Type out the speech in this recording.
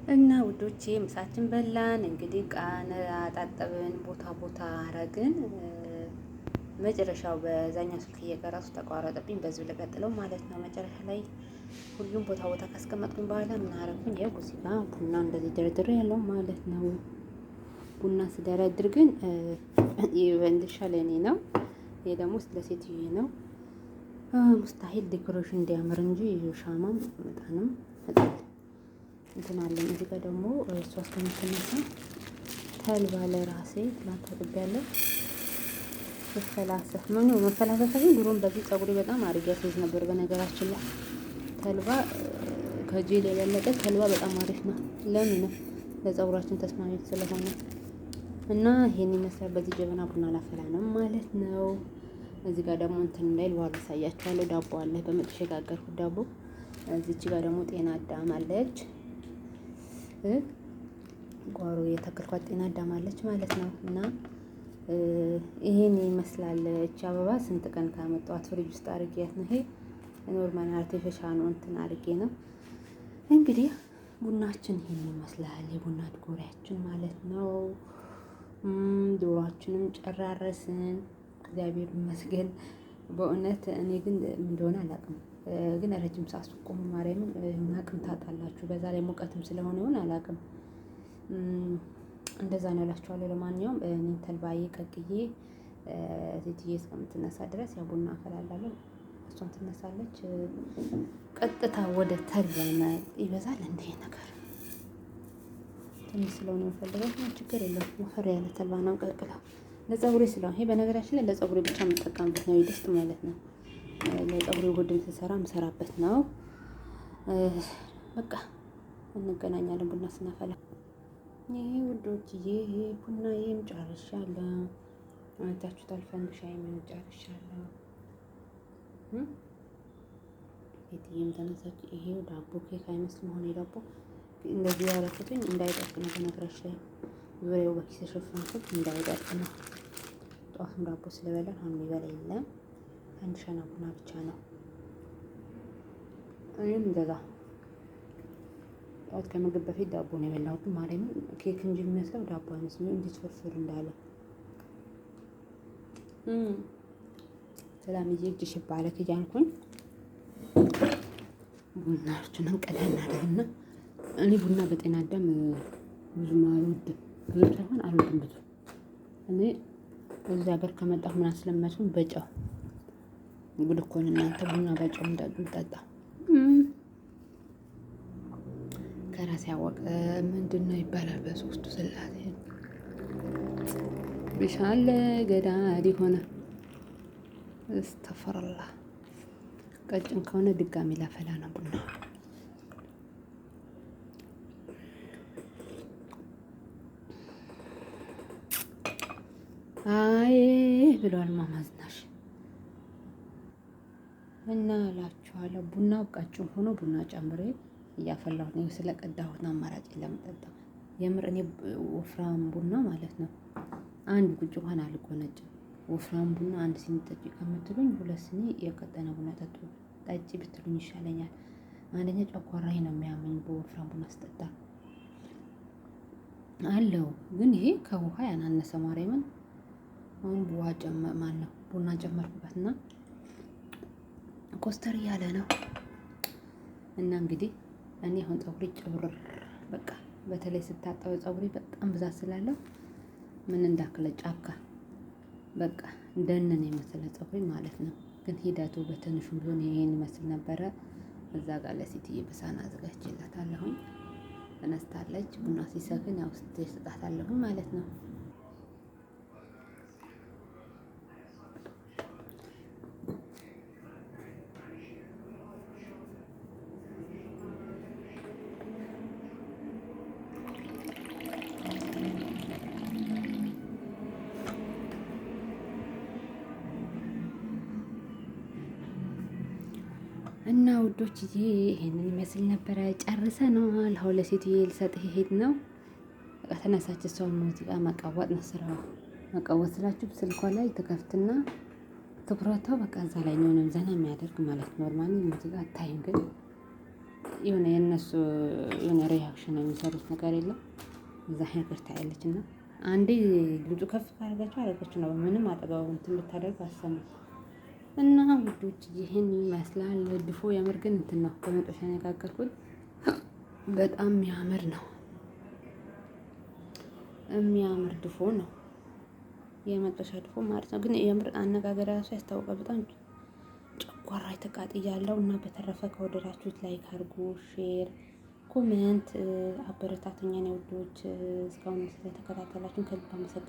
እና ውዶቼ ምሳችን በላን። እንግዲህ ቃን አጣጠብን፣ ቦታ ቦታ አረግን። መጨረሻው በዛኛው ስልክ እየቀረሱ ተቋረጠብኝ። በዚሁ ልቀጥለው ማለት ነው። መጨረሻ ላይ ሁሉም ቦታ ቦታ ካስቀመጥኩኝ በኋላ ምን አረኩኝ? ይኸው እዚህ ጋር ቡና እንደዚህ ድርድር ያለው ማለት ነው። ቡና ስደረድር ግን ፈንዲሻ ለእኔ ነው፣ ይሄ ደግሞ ለሴትዬ ነው። مستحيل decoration እንዲያምር እንጂ ሻማም እጣንም እጣን እንትን አለኝ። እዚህ ጋር ደግሞ እሷ እስከምትነሳ ተልባ ለራሴ ትላንት አጥቤያለሁ። መፈላሰፍ ምን መፈላሰፍ ግን ድሮም በዚህ ፀጉሬ በጣም አድርጌ ያስይዝ ነበር። በነገራችን ላይ ተልባ ከጄል የበለጠ ተልባ በጣም አሪፍ ነው። ለምን ለፀጉራችን ተስማሚ ስለሆነ እና ይሄን ይመስላል። በዚህ ጀበና ቡና ላፈላ ነው ማለት ነው። እዚህ ጋር ደግሞ እንትን እንዳይል ውሃ አሳያችኋለሁ። ዳቦ አለ በመጥበሻ የጋገርኩት ዳቦ። እዚች ጋር ደግሞ ጤና አዳም አለች፣ ጓሮ የተከልኳት ጤና አዳም አለች ማለት ነው። እና ይሄን ይመስላል። እቺ አበባ ስንት ቀን ካመጣኋት ፍሪጅ ውስጥ አድርጌያት ነው። ይሄ normal artificial ነው እንትን አድርጌ ነው። እንግዲህ ቡናችን ይሄን ይመስላል። የቡና ድጎሪያችን ማለት ነው። ዶሯችንም ጨራረስን፣ እግዚአብሔር ይመስገን። በእውነት እኔ ግን እንደሆነ አላውቅም፣ ግን ረጅም ሰዓት ስትቆሙ ማርያምን አቅም ታጣላችሁ። በዛ ላይ ሙቀትም ስለሆነ ይሆን አላውቅም፣ እንደዛ ነው እላችኋለሁ። ለማንኛውም እኔን ተልባዬ ቀቅዬ ሴትዬ እስከምትነሳ ድረስ ያው ቡና አፈላላለሁ። እሷም ትነሳለች። ቀጥታ ወደ ተልባ ይበዛል እንደ ነገር ትንሽ ስለሆነ የምፈልገው ችግር የለውም። ወፈር ያለ ተልባ ነው ቀቅለው ለፀጉሬ ስለሆነ ይሄ በነገራችን ላይ ለፀጉሬ ብቻ የምጠቀምበት ነው፣ ድስት ማለት ነው። ለፀጉሬ ውህድም ስሰራ የምሰራበት ነው። በቃ እንገናኛለን ቡና ስናፈላ። ይሄ ውዶችዬ ቡናዬም ጨርሻለሁ። አይታችሁታል። ፈንዲሻዬም ጨርሻለሁ። ቤትዬም ተነሳች። ይሄው ዳቦ ኬክ አይመስልም ሆነ ዳቦ እንደዚህ ያደረኩትኝ እንዳይደርቅ ነው። በነገራችን ላይ ዙሪያው በኪስ የሸፈንኩት እንዳይደርቅ ነው። ጠዋትም ዳቦ ስለበላን አሁን የሚበላ የለም። ፈንዲሻና ቡና ብቻ ነው። እኔም እንደዛ ጠዋት ከምግብ በፊት ዳቦ ነው የበላሁት። ማርያምን ኬክ እንጂ የሚመስለው ዳቦ አይመስልም። እንዴት ፍርፍር እንዳለ። ሰላምዬ እጅሽ ይባረክ እያልኩኝ ቡናችንን ቀዳ እናደርግና እኔ ቡና በጤና አዳም ብዙም አልወድም። ብዙም ሳይሆን አልወድም ብዙ። እኔ እዚህ ሀገር ከመጣሁ ምን አስለመድኩኝ በጨው። ጉድ እኮ ነው እናንተ ቡና በጨው ምጠጣ ከራሴ ያወቀ ምንድን ነው ይባላል። በሶስቱ ስላሴ ቢሻለ ገዳድ ሆነ እስተፈረላ ቀጭን ከሆነ ድጋሚ ላፈላ ነው ቡና። አይ ብለዋል ማማዝናሽ እና እላችኋለሁ። ቡናው ቀጭን ሆኖ ቡና ጨምሬ እያፈላሁት ነው። ስለቀዳሁት አማራጭ የለም ጠጣ። የምር እኔ ወፍራም ቡና ማለት ነው አንድ ጉጭ እንኳን አልጎነጭም። ወፍራም ቡና አንድ ሲኒ ጠጪ ከምትሉኝ ሁለት ሲኒ የቀጠነ ቡና ጠጡ ጠጪ ብትሉኝ ይሻለኛል። አንደኛ ጨጓራዬ ነው የሚያመኝ በወፍራም ቡና ስጠጣ አለው። ግን ይሄ ከውሃ ያናነሰ ማርያምን አሁን ውሃ ማን ነው ቡና ጨመርኩበትና ኮስተር እያለ ነው። እና እንግዲህ እኔ አሁን ፀጉሬ ጭብርር በቃ በተለይ ስታጠበው ፀጉሬ በጣም ብዛት ስላለው ምን እንዳክለ ጫካ በቃ ደንን የመሰለ ፀጉሬ ማለት ነው። ግን ሂደቱ በትንሹም ቢሆን ይሄን ይመስል ነበረ። እዛ ጋር ለሴትዬ በሳህን አዘጋጅቼላታለሁኝ። ተነስታለች። ቡና ሲሰክን ያው ስትሰጣታለሁኝ ማለት ነው። እና ውዶችዬ ይሄንን ይመስል ነበረ። ጨርሰነዋል። አሁን ለሴትዬ ልሰጥህ ይሄድ ነው። በቃ ተነሳች። እሷን ሙዚቃ መቀወጥ ነው ስራዋ። መቀወጥ ስላችሁ ስልኳ ላይ ትከፍትና ትኩረቷ በቃ እዛ ላይ ነው፣ ዘና የሚያደርግ ማለት ነው። normally ሙዚቃ አታይም፣ ግን የሆነ የእነሱ የሆነ reaction የሚሰሩት ነገር የለም። እዛ ነገር ታያለች እና አንዴ ድምፁ ከፍ ካደረጋችሁ አደረጋችሁ ነው። ምንም አጠገቡ እንትን ብታደርጉ አሰማም። እና ውዶች ይህን ይመስላል ድፎ። የምር ግን እንትን ነው በመጥበሻ ያነጋገርኩት በጣም የሚያምር ነው። የሚያምር ድፎ ነው የመጥበሻ ድፎ ማለት ነው። ግን የምር አነጋገር ራሱ ያስታውቃል። በጣም ጨጓራ የተቃጥያለው እና በተረፈ ከወደዳችሁት like አድርጉ፣ share፣ comment አበረታቱኝ። የኔ ውዶች እስካሁን ስለተከታተላችሁን ከልብ አመሰግናለሁ።